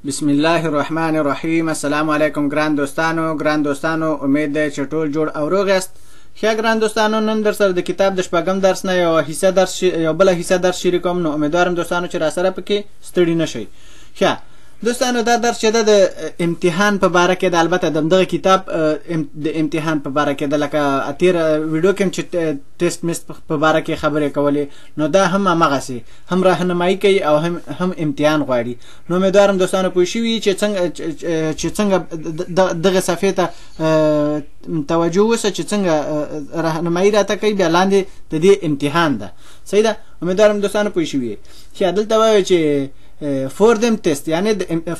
بسم الله الرحمن الرحیم. السلام علیکم ګران دوستانو، ګران دوستانو، امید دی چې ټول جوړ او روغ یاست. ښه ګران دوستانو، نن در سره د کتاب د شپږم درس نه یو حصه درس یو بله حصه درس شریکوم، نو امیدوارم دوستانو چې راسره پکې ستړي نه شئ. ښه دوستانو، دا درس چې ده د امتحان په باره کې ده، البته د همدغه کتاب د امتحان په باره کې ده، لکه تېره ویډیو کې هم چې ټیسټ مست په باره کې خبرې کولې، نو دا هم همغسې هم راهنمایي کوي او هم امتحان غواړي. نو امیدوارم دوستانو پوه شوي چې څنګه دغه صفحې ته توجه وسه چې څنګه راهنمایي راته کوي، بیا لاندې د دې امتحان ده. صحیح ده، امیدوارم دوستانو پوه شوي. ښه دلته وایو چې vor dem Test، یعنی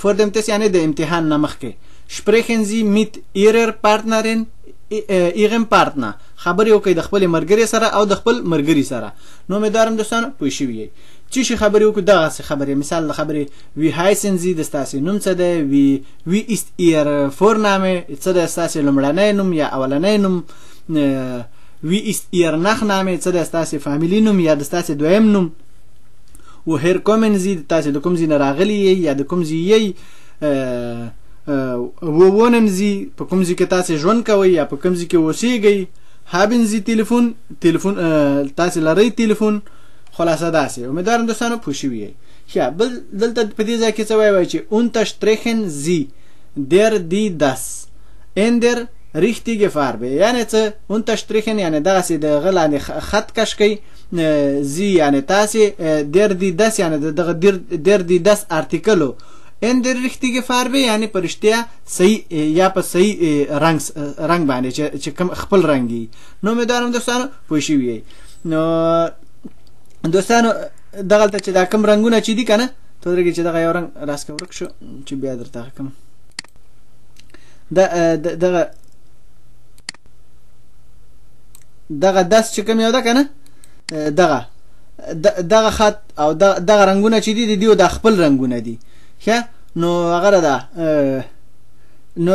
vor dem Test یعنی د امتحان نه مخکې، sprechen Sie mit Ihrer Partnerin Ihrem Partner، خبرې وکړئ د خپلې ملګرې سره او د خپل ملګري سره. نو امیدوارم دوستانو پوه شوي یئ چې شي خبرې وکړو. دغسې خبرې، مثال د خبرې wie heißen Sie، د ستاسې نوم څه دی، wie ist Ihr Vorname، څه دی ستاسې لومړنی نوم یا اولنی نوم، wie ist Ihr Nachname، څه دی ستاسې فامیلي نوم یا د ستاسې دویم نوم، woher kommen Sie، تاسې د کوم ځای نه راغلي یئ یا د کوم ځای یئ، wo wohnen Sie، په کوم ځای کې تاسې ژوند کوئ یا په کوم ځای کې اوسیږئ، haben Sie Telefon، تلیفون تاسې لرئ تلیفون. خلاصه داسې. امیدوارم دوستانو پوه شوي یئ. ښه بل دلته په دې ځای کې څه وایي چې unterstrichen Sie der die das in der richtige Farbe، یعنې څه؟ unterstrichen یعنې دغسې د هغه لاندې خط کش کوي، Sie یعنې تاسې، der die das یعنې د دغه der die das Artikel in der richtige Farbe یعنې په رښتیا صحیح یا په صحیح رنګ باندې چې کوم خپل رنګ وي. نو امیدوارم دوستانو پوه شوي یئ. نو دوستانو دغلته چې دا کوم رنګونه چې دي که نه، ته ودرېږئ چې دغه یو رنګ راسکه ورک شو چې بیا درته هغه کوم دغه دغه دست چې کوم یو ده که نه، دغه دغه خط او دغه رنګونه چې دي د دیو دا خپل رنګونه دي. ښه نو هغه ده، نو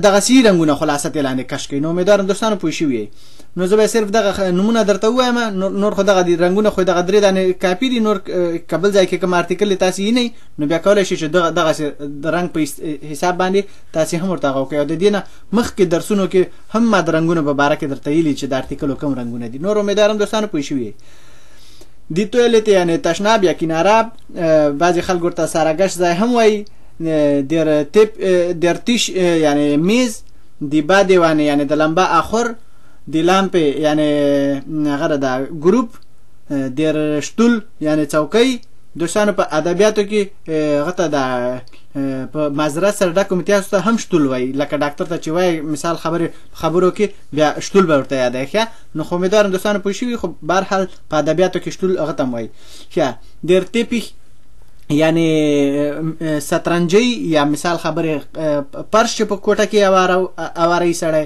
دغسې رنګونه خلاصه ترې لاندې کش کوي. نو امیدوارم دوستانو پوه شوي یئ. نو زه به صرف دغه نومونه درته ووایم، نور خو دغه رنګونه خو دغه درې دانې کاپي دي. نور که بل ځای کې کوم Artikel تاسې یې نه نو بیا کولی شئ چې دغسې د رنګ په حساب باندې تاسې هم ورته هغه وکړئ. او د دې نه مخکې درسونو کې هم ما د رنګونو په باره کې درته ویلي چې د Artikel و کوم رنګونه دي. نور امیدوارم دوستانو پوه شوي یئ. die Toilette یعنې تشناب یا کناراب، بعضې خلک ورته ساراګش ځای هم وایي، der Tisch یعنې میز، die Badewanne یعنې د لمبا اخر، die Lampe یعنې هغه ده ګروپ، der Stuhl یعنې څوکۍ. دوستانو په ادبیاتو کې هغه ته د په معذرت سره ډک امتیاز ته هم Stuhl وایي، لکه ډاکتر ته چې وایي مثال خبرې خبرو کې بیا Stuhl به ورته یادوي. ښه نو خو امیدوارم دوستانو پوه شوي، خو بهرحال په ادبیاتو کې Stuhl هغه ته هم وایي. ښه der Teppich یعنې سترنجۍ یا مثال خبرې پرش چې په کوټه کې اواروي سړی،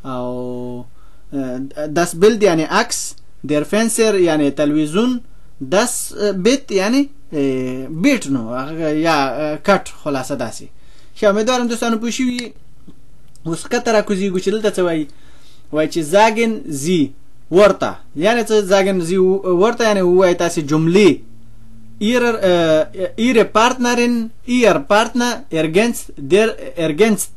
او das Bild یعنې عکس، der Fernseher یعنې تلویزیون، das Bett یعنې بیټ نو یا کټ. خلاصه داسې. ښه امیدوارم دوستانو پوه شوي. اوس ښکته راکوزېږو چې دلته څه وایي، وایي چې sagen Sie Wörter، یعنې څه؟ sagen Sie Wörter یعنې ووایي تاسې جملې، ihre Partnerin, ihr Partner ergänzt der ergänzt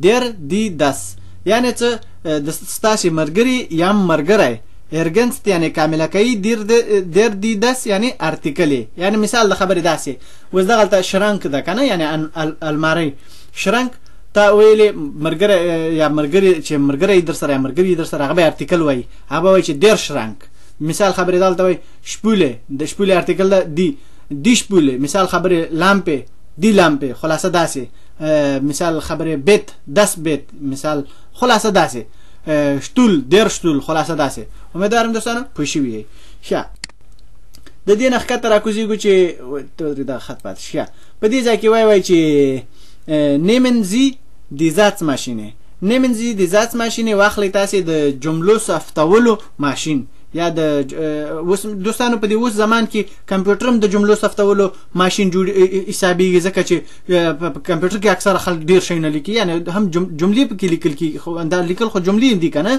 der die das، یعنې څه؟ د ستاسې ملګري یا ملګری ergänzt یعنې کامله کوي، der die das یعنې Artikel، یعنې مثال د خبرې داسې. اوس دغلته Schrank ده که نه، یعنې المارۍ Schrank تا ویلې ملګری یا ملګري چې ملګری در سره یا ملګري در سره هغه به Artikel وایي، هغه به وایي چې der Schrank. مثال خبرې دلته وایي Spüle، د Spüle Artikel ده die، die Spüle. مثال خبرې Lampe، die Lampe. خلاصه داسې. مثال خبرې Bett، das Bett. مثال خلاصه داسې. Stuhl، der Stuhl. خلاصه داسې. امیدوارم دوستانو پوه شوي یئ. ښه د دې نه ښکته راکوزېږو چې دغه خط پاتې شي. ښه په دې ځای کې وایي چې nehmen Sie die Satzmaschine، nehmen Sie die Satzmaschine، واخلئ تاسې د جملو ثبتولو ماشین، یا د اوس دوستانو په دې اوس زمان کې کمپیوټر هم د جملو ثبتولو ماشین جوړ حسابېږي، ځکه چې په کمپیوټر کې اکثره خلک ډېر شیونه لیکي، یعنې هم جملې پکې لیکل کېږي، خو دا لیکل خو جملې دي که نه.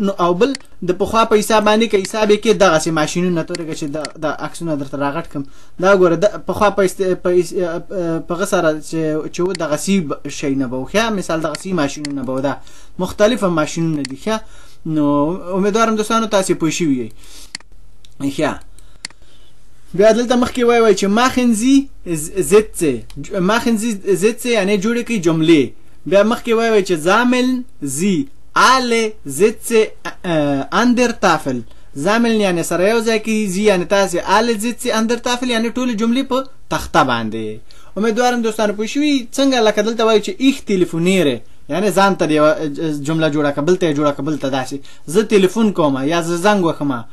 نو او بل د پخوا په حساب باندې که حساب یې کې دغسې ماشینونه ته چې دا عکسونه درته راغټ کړم، دا ګوره د پخوا په هغه سره چې و دغسې شیونه به و، ښه مثال دغسې ماشینونه به و، دا مختلفه ماشینونه دي. ښه نو امیدوارم دوستانو تاسې پوه شوي یئ. ښه بیا دلته مخکې وایي وایي چې machen Sie Sätze، machen Sie Sätze یعنې جوړې کړئ جملې. بیا مخکې وایي وایي چې sammeln Sie alle Sätze an der Tafel، sammeln یعنې سره یو ځای کوي، Sie یعنې تاسې، alle Sätze an der Tafel یعنې ټولې جملې په تخته باندې. امیدوارم دوستانو پوه شوي. څنګه لکه دلته وایي چې ich telefoniere یعنې ځان ته یوه جمله جوړه کړه، بل ته یې جوړه کړه، بل ته داسې زه تلیفون کوم یا زه زنګ وهم،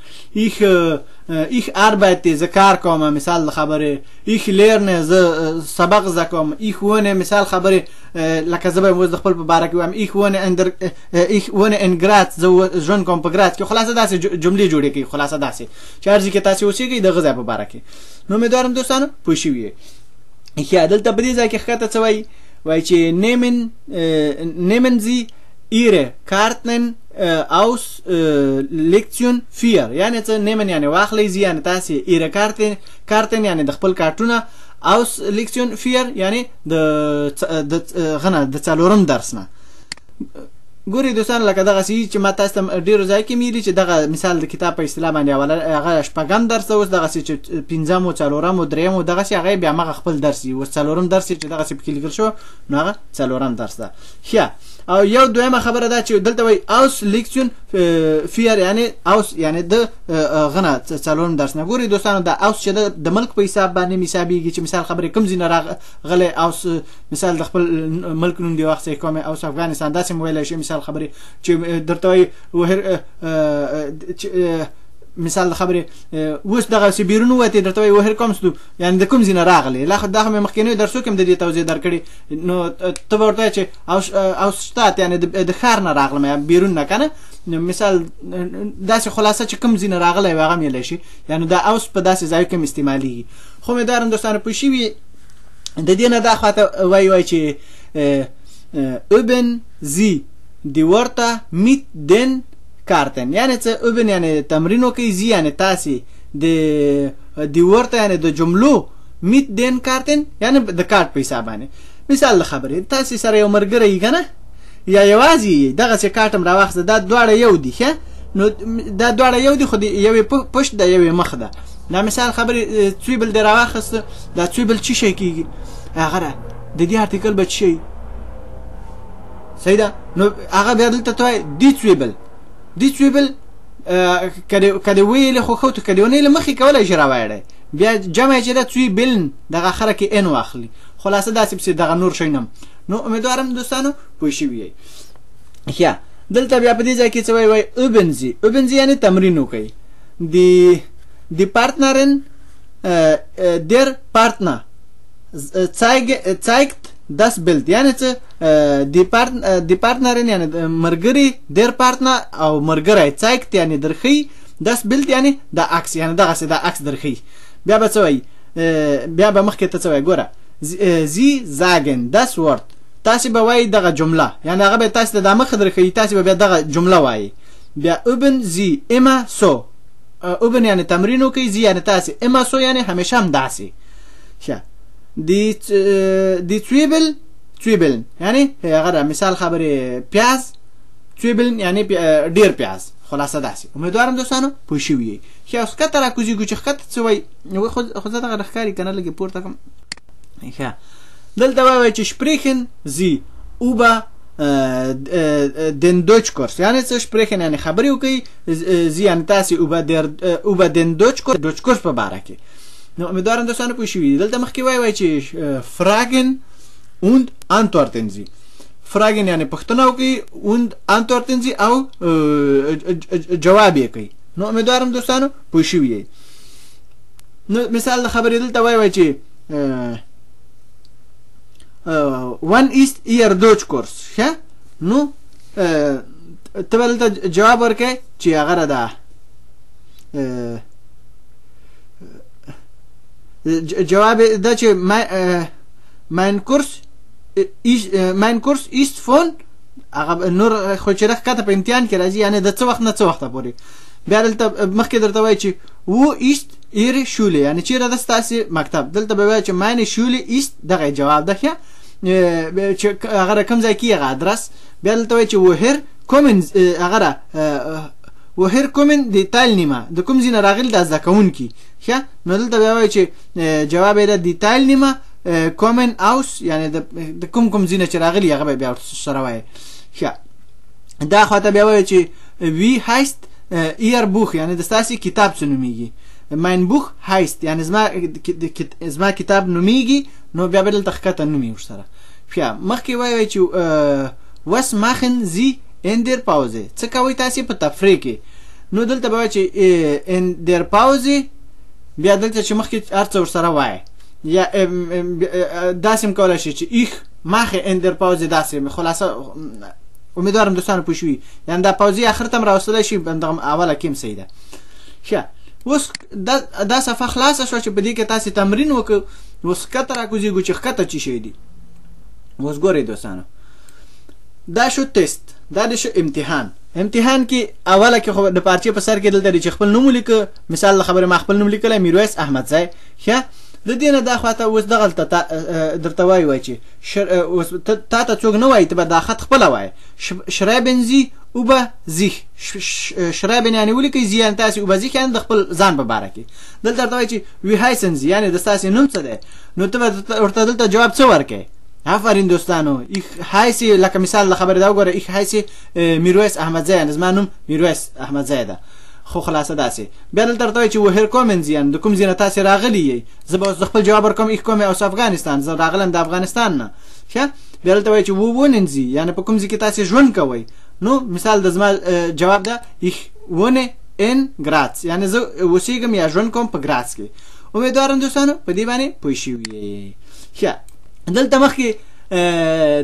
ich arbeite زه کار کوم مثال د خبرې، ich lerne زه سبق زده کوم، ich wohne مثال خبرې لکه زه به اوس د خپل په باره کې وایم ich wohne in der ich wohne in Graz زه ژوند کوم په ګراز کې. خلاصه داسې جملې جوړې کړئ، خلاصه داسې چې هر ځای کې تاسې اوسېږئ د هغه ځای په باره کې. نو امیدوارم دوستانو پوه شوي یئ. ښه دلته په دې ځای کې ښکته څه وایي؟ وایي چې nehmen Sie Ihre Karten aus Lektion 4 یعنې څه؟ nehmen یعنې واخلئ، Sie یعنې تاسې، Ihre Karten یعنې د خپل کارتونه، aus Lektion 4 یعنې د غنه د څلورم درس نه. ګورئ دوستان لکه دغسې چې ما تاسو ته ډېرو ځای کې ویلي چې دغه مثال د کتاب په اصطلاح باندې اوله هغه شپږم درس ده، اوس دغسې چې پنځم و څلورم و درېیم و دغسې هغه بیا هماغه خپل درس وي. اوس څلورم درس چې دغسې پکې لیکل شو نو هغه څلورم درس ده. ښه او یو دویمه خبره ده چې دلته وایي aus Lektion vier یعنې aus یعنې د غنه څلورم درس نه. ګورئ دوستانو دا aus چې د ملک په حساب باندې حسابېږي چې مثال خبرې کوم ځای نه راغلی، aus مثال د خپل ملک نوم دی واخیستی کوم aus افغانستان داسې هم ویلی شي. مثال خبرې چې درته وایي مثال د خبرې اوس دغسې بیرون ووتې درته وایي woher kommst du یعنې د کوم ځای نه راغلې. لا خو دا خو مې مخکینیو درسو کې هم د دې توضیح درکړې. نو ته به ورته وایې چې aus Stadt یعنې د ښار نه راغلم یا بیرون نه که نه، مثال داسې خلاصه چې کوم ځای نه راغلی وي هغه هم ویلی شي. یعنې دا aus په داسې ځایو کې هم استعمالیږي. خو امیدوارم دوستانو پوه شوي. د دې نه دا خواته وایي وایي چې üben Sie die Wörter mit den Karten یعنې څه؟ üben یعنې تمرین وکړئ، Sie یعنې تاسې، د die Wörter یعنې د جملو، mit den Karten یعنې د کارت په حساب باندې. مثال د خبرې تاسې سره یو ملګری یي که نه یا یوازې یي، دغسې کارت هم راواخیسته، دا دواړه یو دي. ښه نو دا دواړه یو دي خو د یوې پشت ده یوې مخ ده. دا مثال خبرې Zwiebel دې راواخیسته، دا Zwiebel څه شی کېږي؟ هغه ده د دې Artikel به څه شی؟ صحیح ده. نو هغه بیا دلته ته وایې die Zwiebel، die Zwiebel که دې ویلې خو ښه، که دې ونه ویلې مخکې کولی شي راوایړی، بیا جمع یې چې ده Zwiebeln دغه اخره کې n واخلي. خلاصه داسې پسې دغه نور شیونه هم. نو امیدوارم دوستانو پوه شوي یئ. ښه دلته بیا په دې ځای کې څه وایي؟ وایي üben Sie، üben Sie یعنې تمرین وکړئ. die Partnerin der Partner zeigt das Bild یعنې څه؟ die Partnerin یعنې ملګري، der Partner او ملګری، zeigt یعنې درښیي، das Bild یعنې دا عکس، یعنې دغسې دا عکس درښیي. بیا به څه وایي؟ بیا به مخکې ته څه وایي؟ ګوره Sie sagen das Wort تاسې به وایي دغه جمله، یعنې هغه به تاسې ته دا مخه درښیي، تاسې به بیا دغه جمله وایي. بیا üben Sie immer so، üben یعنې تمرین وکړئ، Sie یعنې تاسې، immer so یعنې همیشه هم داسې. ښه die Zwiebel، Zwiebeln یعنې هغه ده مثال خبرې پیاز، Zwiebeln یعنې ډېر پیاز. خلاصه داسې. امیدوارم دوستانو پوه شوي یئ. ښه اوس ښکته راکوزېږو چې ښکته څه وایي. خو زه دغه ښکاري که نه لږ یې پورته کړم. ښه دلته وایي چې sprechen Sie über den Deutschkurs یعنې څه؟ sprechen یعنې خبرې وکړئ، Sie یعنې تاسې، über den Deutschkurs، Deutschkurs په باره کې. نو امیدوارم دوستانو پوه شوي. دلته مخکې وایي چې Fragen und antworten Sie، Fragen یعنې پوښتنه وکړئ، und antworten Sie او جواب یې کوي. نو امیدوارم دوستانو پوه شوي یئ. نو مثال د خبرې دلته وایي چې wann ist Ihr Deutschkurs. ښه نو ته به دلته جواب ورکړې چې هغه ده جواب دا چې mein Kurs mein Kurs ist von هغه نور خو چې ښکته په امتحان کې راځي، یعنې د څه وخت نه څه وخته پورې. بیا دلته مخکې درته وایي چې wo ist Ihre Schule، یعنې چېرې ده ستاسې مکتب. دلته به وایي چې meine Schule ist، دغه یې جواب ده ښه، چې هغه کوم ځای کې هغه ادرس. بیا دلته وایي چې woher kommen هغه woher kommen die Teilnehmer، د کوم ځای نه راغلي دا زده کوونکي ښه. نو دلته بیا وایي چې جواب یې ده die Teilnehmer kommen aus، یعنې د کوم کوم ځای نه چې راغلي هغه به بیا ورسره وایي ښه. دا خواته بیا وایي چې wie heißt Ihr Buch، یعنې د ستاسې کتاب څه نومیږي. mein Buch heißt، یعنې زما کتاب نومیږي، نو بیا به دلته ښکته نوم یې ورسره. بیا مخکې وایي چې was machen Sie in der Pause، څه کوئ تاسې په تفریح کې. نو دلته به وایي چې in der Pause، بیا دلته چې مخکې هر څه ورسره وایي، یا داسې هم کولی شي چې ich mache in der Pause، داسې خلاصه. امیدوارم دوستانو پوه شوي، یعنې دا Pause اخر ته هم راوستلی شي، همدغه اوله کې هم صحیح ده ښه. اوس دا صفحه خلاصه شوه چې په دې کې تاسې تمرین وکړو. اوس ښکته راکوزېږو چې ښکته څه شی دي. اوس ګورئ دوستانو، دا شو تست، دا د شو امتحان. امتحان کې اوله کې خو د پارچې په سر کې دلته دی چې خپل نوم ولیکه. مثال له خبرې ما خپل نوم لیکلی میرویس احمدزی ښه. د دې نه دا خواته اوس دغلته درته وایي وایي چې اوس تا ته څوک نه وایي، ته به دا خط خپله وایې. schreiben Sie über sich، schreiben یعنې ولیکئ، Sie یعنې تاسې، über sich یعنې د خپل ځان په باره کې. دلته درته وایي چې wie heißen Sie، یعنې د ستاسې نوم څه دی. نو ته به ورته دلته جواب څه ورکړې؟ آفرین دوستانو، ich heiße، لکه مثال له خبرې دا وګوره، ich heiße میرویس احمدزی، یعنې زما نوم میرویس احمدزی ده. خو خلاصه داسې. بیا دلته درته وایي چې woher kommen Sie، یعنې د کوم ځای نه تاسې راغلي یئ. زه به اوس د خپل جواب ورکوم ich komme aus Afghanistan، زه راغلم د افغانستان نه ښه. بیا دلته وایي چې wo wohnen Sie، یعنې په کوم ځای کې تاسې ژوند کوئ. نو مثال د زما جواب ده ich wohne in Graz، یعنې زه اوسېږم یا ژوند کوم په ګراڅ کې. امیدوارم دوستانو په دې باندې پوه شوي یئ ښه. دلته مخکې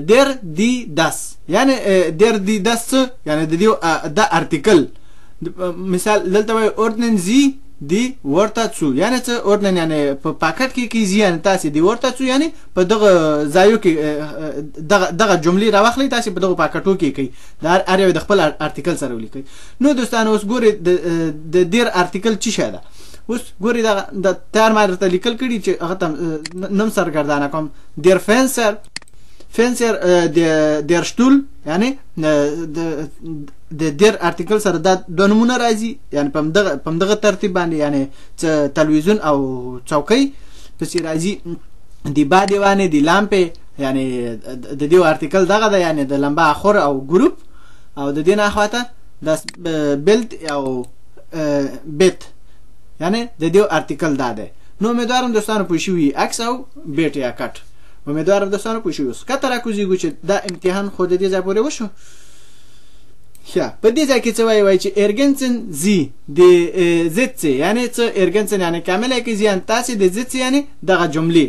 der die das، یعنې der die das څه، یعنې د دې دا Artikel. مثال دلته وایي ordnen Sie die Wörter zu، یعنې څه؟ ordnen یعنې په پاکټ کې کې Sie یعنې تاسې، die Wörter zu یعنې په دغه ځایو کې دغه جملې راواخلئ، تاسې په دغو پاکټو کې کوئ، د هر یو د خپل Artikel سره ولیکئ. نو دوستانو اوس ګورئ د der Artikel څه شی ده. اوس ګورئ دغه د تیار ما درته لیکل کړي چې هغه ته نوم سرګردانه کوم. der Fernseher، Fernseher der Stuhl، یعنې د der Artikel سره دا دوه نومونه راځي، یعنې په همدغه ترتیب باندې، یعنې څه تلویزیون او څوکۍ پسې راځي. die Badewanne، die Lampe، یعنې د دې Artikel دغه ده، یعنې د لمبه اخر او ګروپ. او د دې نه اخواته د Bild او Bett، یعنې د دې Artikel دا دی. نو امیدوارم دوستانو پوه شوي عکس او بیټ یا کټ. امیدوارم دوستانو پوه شوي. اوس ښکته راکوزېږو چې دا امتحان خو د دې ځای پورې وشو ښه. په دې ځای کې څه وایي؟ وایي چې ergänzen Sie die Sätze، یعنې څه؟ ergänzen یعنې کامله کړئ، Sie یعنې تاسې، die Sätze یعنې دغه جملې،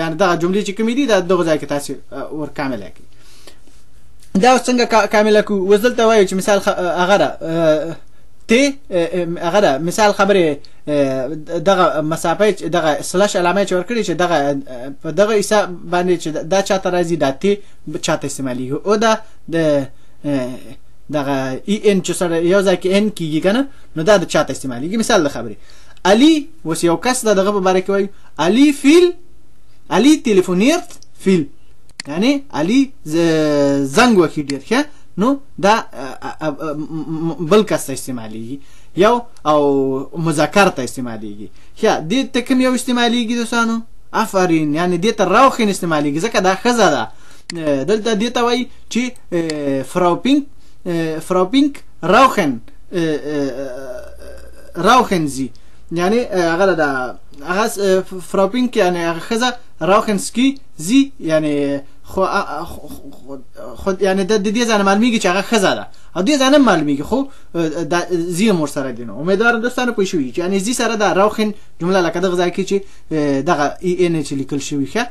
یعنې دغه جملې چې کومې دي دا دغه ځای کې تاسې ور کامله کړئ. دا اوس څنګه کامله کړو؟ اوس دلته وایو چې مثال هغه ده ته هغه ده مثال خبرې دغه مسافه چې دغه slash علامه چې ورکړي چې دغه په دغه حساب باندې چې دا چاته راځي، دا تی چاته استعمالیږي، او دا د دغه ای ان چې سره یو ځای کې ان کیږي که نه، نو دا د چاته استعمالیږي. مثال د خبرې علي اوس یو کس ده دغه په باره کې وایو علي viel، علي telefoniert viel، یعنې علي زنګ وهي ډېر ښه. نو دا بل کس ته استعمالیږي، یو او مذکر ته استعمالیږي ښه. دې ته کوم یو استعمالیږي دوستانو؟ آفرین، یعنې دې ته rauchen استعمالیږي ځکه دا ښځه ده. دلته دې ته وایي چې Frau پینک، Frau پینک rauchen، rauchen Sie، یعنې هغه ده هغه Frau پینک، یعنې هغه ښځه rauchen سکي Sie، یعنې خو خو یعنې د دې ځای نه معلومیږي چې هغه ښځه ده، او دې ځای نه معلومیږي خو دا Sie هم ورسره دي. نو امیدوارم دوستانو پوه شوي چې یعنې Sie سره دا rauchen جمله لکه دغه ځای کې چې دغه ای ان چې لیکل شوي ښه.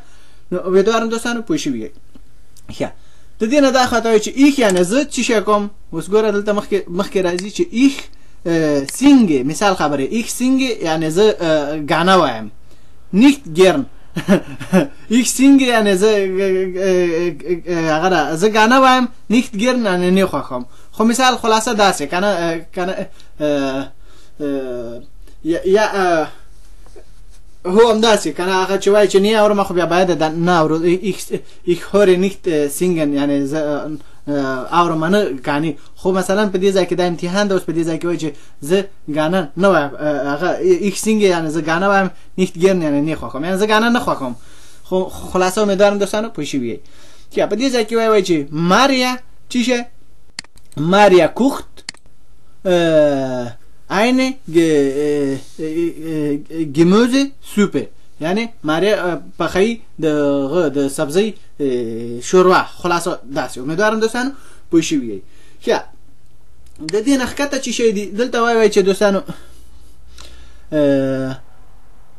نو امیدوارم دوستانو پوه شوي ښه. د دې نه دا خاطر وایي چې ich یعنې زه څه شی کوم. اوس ګوره دلته مخکې راځي چې ich singe، مثال خبره، ich singe یعنی زه ګانه وایم، nicht gern. Ich singe یعنی زه هغه زه ګانه وایم، nicht gern یعنی نه خوښوم. خو مثال خلاصه داسې کنه کنه یا هو همداسې کنه، هغه چې وایي چې نه اورم خو بیا باید دا نه اورو. ich höre nicht singen یعنی زه اورم نه ګانې. خو مثلا په دې ځای کې دا امتحان ده، اوس په دې ځای کې وایي چې زه ګانه نه وایم، هغه ich singe یعنی زه ګانه وایم، nicht gern یعنی نه خوښوم، یعنی زه ګانه نه خوښوم. خو خلاصه امیدوارم دوستانو پوه شوي یئ. چې په دې ځای کې وایي چې ماریا چی شی، ماریا kocht eine Gemüsesuppe یعنی ماریا پخوي د غه د سبزۍ شوروا. خلاصه داسې امیدوارم دوستانو پوه شوي یئ. ښه د دې نه ښکته چې شی دي دلته وایي چې دوستانو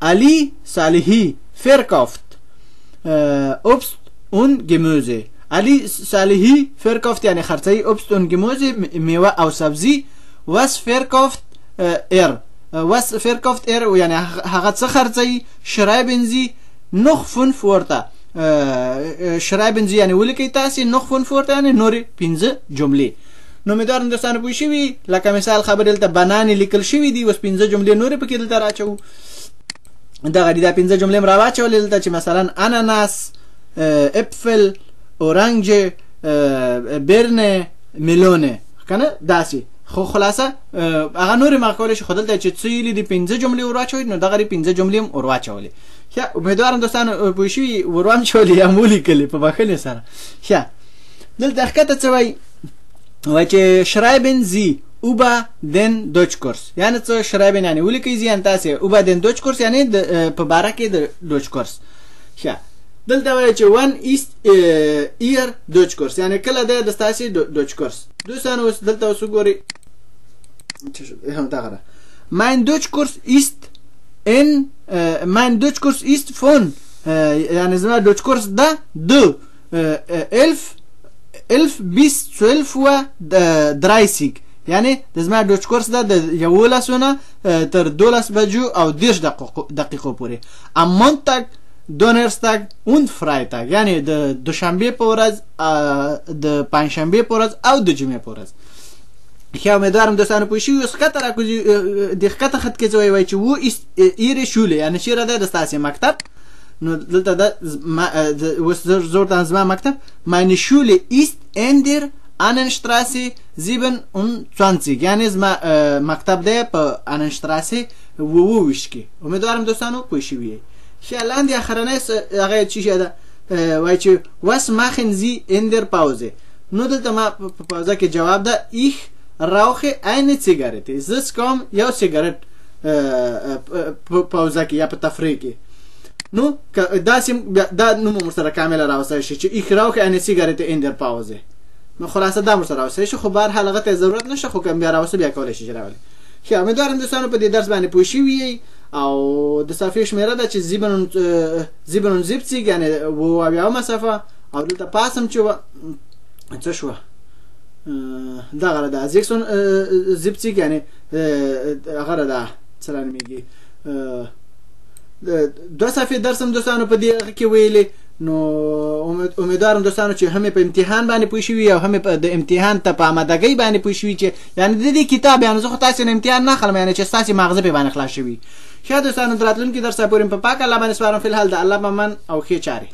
علي صالحي verkauft Obst und Gemüse. علي صالحي verkauft یعنی خرڅوي، Obst und Gemüse میوه او سبزي. Was verkauft er، was verkauft er یعنی هغه څه خرڅوي. schreiben Sie noch fünf Wörter، schreiben Sie یعنی ولیکئ تاسې، noch fünf Wörter یعنی نورې پنځه جملې. نو امیدوارم دوستانو پوه شوي. لکه مثال خبرې دلته بنانې لیکل شوي دي، اوس پنځه جملې نورې پکې دلته راچوو. دغه دي دا پنځه جملې هم راواچولې دلته چې مثلا اناناس، Äpfel، Orange، Birne، Melone که نه داسې. خو خلاصه هغه نورې ما کولی شي، خو دلته چې څه ویلي دي پنځه جملې ور واچوي، نو دغه دي پنځه جملې هم ور واچولې. ښه امیدوارم دوستانو پوه شوي، ور واچولې یا مو ولیکلې په بښنې سره. ښه دلته ښکته څه وایي؟ وایي چې schreiben Sie über den Deutschkurs یعنی څه؟ schreiben یعنی ولیکئ، Sie یعنی تاسې، über den Deutschkurs یعنی په باره کې د Deutschkurs. ښه دلته وایي چې wann ist Ihr Deutschkurs یعنی کله دی د ستاسې Deutschkurs. دوستانو اوس دلته اوس وګورئ دغه ده mein Deutschkurs ist in mein Deutschkurs ist von یعنی زما Deutschkurs ده د 11 bis 12 Uhr 30 یعنی د زما Deutschkurs ده د 11 نه تر 12 بجو او 30 دقیقو پورې. am Montag، Donnerstag und Freitag یعنی د دوشنبې په ورځ، د پنجشنبې په ورځ او د جمعې په ورځ. ښه امیدوارم دوستانو پوه شوي. اوس ښکته راکوزي، د ښکته خط کې څه وایي؟ وایي چې wo ist Ihre Schule یعنی چېرې دی د ستاسې مکتب. نو دلته ده اوس زه ورته زما مکتب meine Schule ist in der Annenstraße 27 یعنی زما مکتب دی په Annenstraße 27 کې. امیدوارم دوستانو پوه شوي یئ. ښه لاندې اخرنی هغه څه شی ده؟ وایي چې was machen Sie in der Pause. نو دلته ما په پاوزه کې جواب ده ich rauche eine Zigarette، زه څکوم یو سیګریټ په پاوزه کې یا په تفریح کې. نو داسې دا نوم ورسره کامله راوستلی شي چې ich rauche eine Zigarette in der Pause. نو خلاصه دا ورسره راوستلی شي، خو بهرحال هغه ته ضرورت نشته، خو که بیا راوسته بیا کولی شي چې راولي. ښه امیدوارم دوستانو په دې درس باندې پوه شوي یئ. او د صفحې شمېره ده چې 77 یعنې 77مه صفحه. او دلته پاس هم چې وه څه شوه دغه ده 76 یعنې هغه ده څه را نومېږي دوه صفحې درس هم دوستانو په دې هغه کې ویلې. نو امیدوارم دوستانو چې هم په امتحان باندې پوه شوي او هم د امتحان ته په آمادګۍ باندې پوه شوي چې یعنې د دې کتاب یعنې زه خو تاسې نه امتحان نه اخلم یعنې چې ستاسې ماغزه پرې باندې خلاص شوي. ښه دوستانو د راتلونکي درس پورې په پاک الله باندې سپارم. فی الحال د الله په امان او ښې چارې.